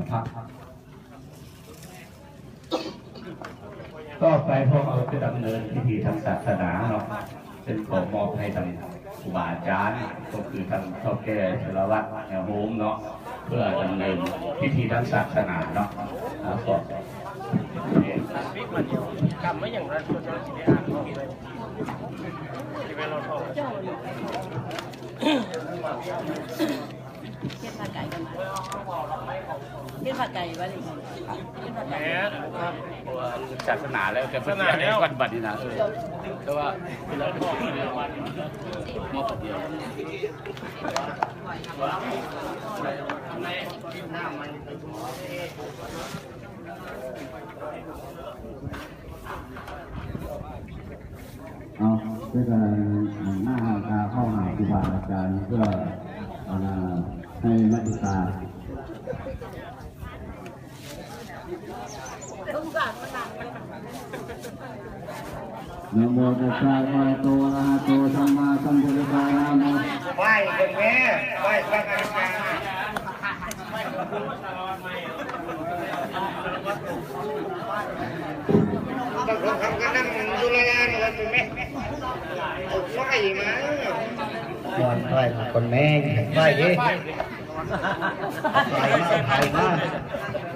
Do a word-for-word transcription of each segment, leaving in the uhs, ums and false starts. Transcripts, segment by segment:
พระ ต่อไปพวกเราจะดำเนินพิธีทางศาสนาเนาะ เป็นขอมอบให้ทางครูบาอาจารย์ ก็คือทางเฒ่าแก่สารวัตรแนวโฮมเนาะ เพื่อดำเนินพิธีทางศาสนาเนาะ ครับผม เฮ็ดผ้าไก่กันมา เฮ็ดผ้าไก่วะนี่ เฮ็ดผ้าไก่ แหม ครับ เพราะว่าศาสนาแล้ว แต่เพิ่นสิให้ก่อนบัดนี้นะ เออ แต่ว่าเวลาเพิ่นสิให้มอบบัดเดียว เอา ด้วยกันหันหน้าหาตาเข้าหาครูบาอาจารย์ เพื่อ อ่า ให้มัตติกา Namo tassa bhagavato arahato sammāsambuddhassa. Namo ไหว้คุณแม่ ไหว้พระอาจารย์ บางคนเขาก็นั่งอยู่ระยะหนึ่งแล้วคุณแม่ เอาไหว้มา ก่อนไหว้ก่อนแม่ ไหว้ดิ ไหว้มา ไหว้มา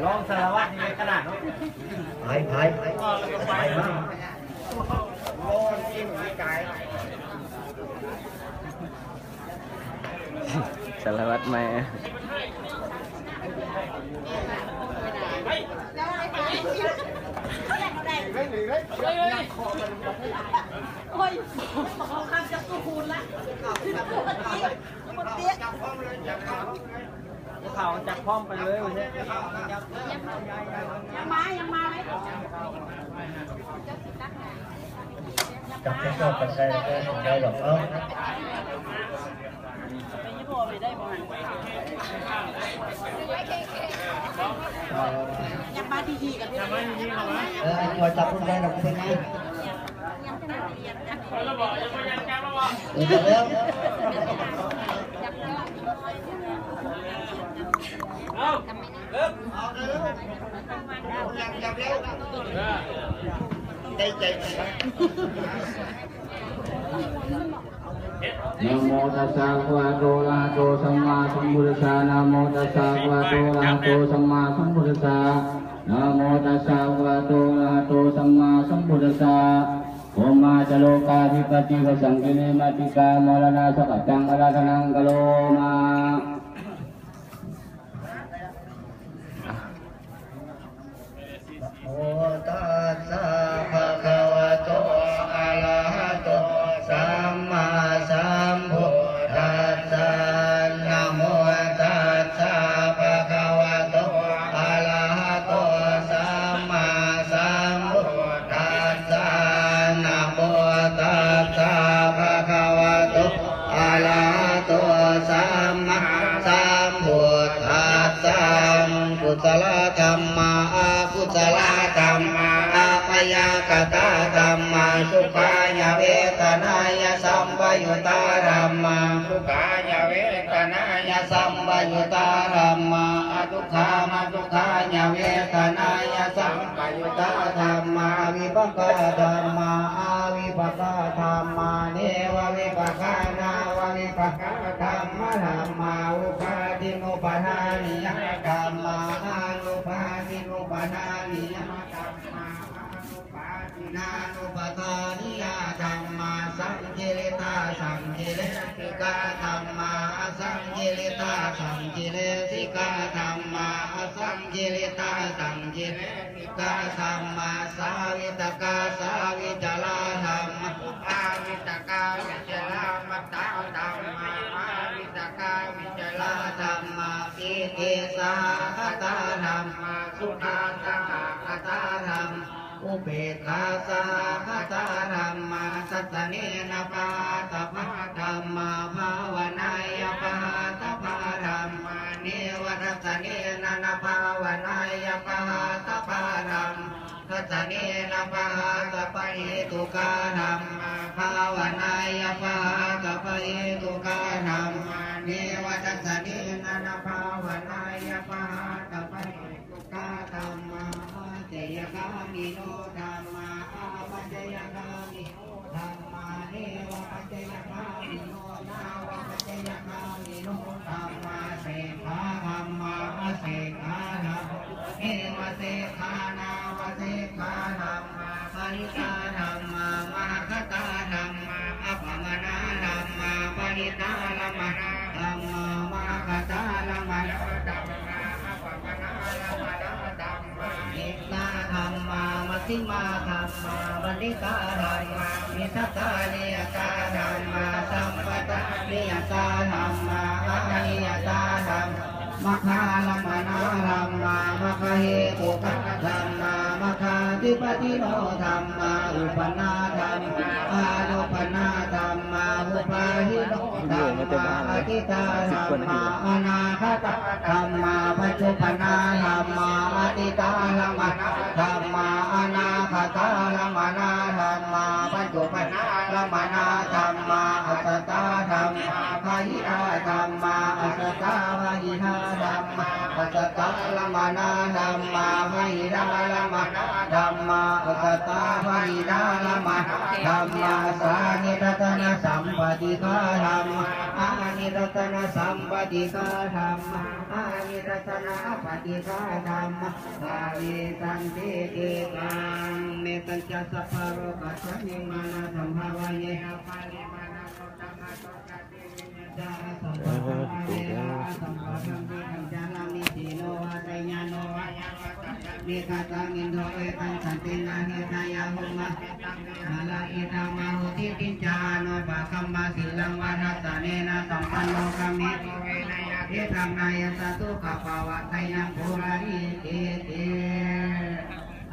รองสารวัตรนี่ขนาดนั้น ไหว้ ไหว้ ไหว้มา ร้อนที่หนูตาย สารวัตรแม่ โอ้ย เขาข้ามจากสุขุนละ เขาจับพร้อมไปเลยวันนี้ ยังมา ยังมาไหม จับแค่ชอบกันได้ ไม่ได้หรอก เอ้า ยังมาดีๆกัน เออ ขอจับพวกได้หรอก เป็นไง เดี๋ยวเริ่ม เอาเร็ว อยากจับเร็ว ได้ใจไหม Namo tassa bhagavato arahato sammāsambuddhassa. Namo tassa bhagavato arahato sammāsambuddhassa. Namo tassa bhagavato arahato sammāsambuddhassa. Brahmā ca lokādhipatī, saṅghe mattikā, mārānāthapajaṃ ārādhanaṃ karoma. Namo tassa bhagavato arahato sammāsambuddhassa. Namo tassa bhagavato arahato sammāsambuddhassa. Namo tassa bhagavato arahato sammāsambuddhassa. Kusalā dhammā, akusalā dhammā, abyākatā dhammā. Sukhāya vedanāya sampayuttā dhammā, dukkhāya vedanāya sampayuttā dhammā, adukkhamasukhāya vedanāya sampayuttā dhammā. Vipākā dhammā, avipākā dhammā, nevavipākā nānāvipākā dhammadhammā. Upādinnupādāniyā dhammā, anupādinnupādāniyā dhammā, anupādinnānupādāniyā dhammā. Saṅkiliṭṭhasaṅkilesikā dhammā, asaṅkiliṭṭhasaṅkilesikā dhammā, asaṅkiliṭṭhasaṅkile sikā dhammā. Savitakkā savicārā dhammā, avitakkā vītarāmattā dhammā, avitakkā vītarā dhammā. Pītisahagatā dhammā, sukhasahagatā dhammā, upekkhāsahagatā dhammā. Dassanena pahātabbā dhammā, bhāvanāya pahātabbā dhammā, neva dassanena na bhāvanāya pahātabbā dhammā. Dassanena pahātabbahetukā dhammā, bhāvanāya pahātabbahetukā dhammā, neva dassanena na bhāvanāya pahātabbahetukā dhammā, āpacayagāmino dhammā, nevapacayagāmino nāvapacayagāmino dhammā. Sekkhā dhammā, asekkhā dhammā, nevasekkhā nāvasekkhā dhammā. Bahiddhā dhammā, mahaggatā dhammā, appamāṇā dhammā. Bahiddhārammaṇā dhammā, mahaggatārammaṇā dhammā, appamāṇārammaṇā dhammā. Hiṃsā dhammā, majjhimā dhammā, paṇītā dhammā, micchattaniyatā dhammā, sampattaniyatā dhammā, aniyatā dhammā. Maggārammaṇā dhammā, maggahetukā dhammā, maggādhipatino dhammā, uppannā dhammā, anuppannā dhammā, uppādino dhammā, atītā dhammā, anāgatā dhammā, paccuppannā dhammā. Atītārammaṇā dhammā, anāgatārammaṇā dhammā, paccuppannārammaṇā dhammā. Ajjhattā dhammā, bahiddhā dhammā, ajjhattabahiddhā dhammā. Ajjhattārammaṇā dhammā, bahiddhārammaṇā dhammā, ajjhattabahiddhārammaṇā dhammā. Sanidassanasappaṭighā dhammā, anidassanasappaṭighā dhammā, anidassanāppaṭighā dhammā. Bhavessantīti kaṃ. Mettañca sabbalokasmiṃ mānasambhāvaye.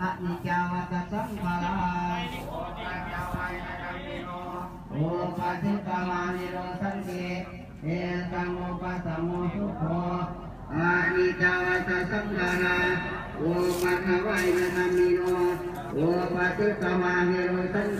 Aniccā vata saṅkhārā, uppajjitvā nirujjhanti, tesaṃ vūpasamo sukho. Aniccā vata saṅkhārā, uppādavayadhammino, uppajjitvā nirujjhanti,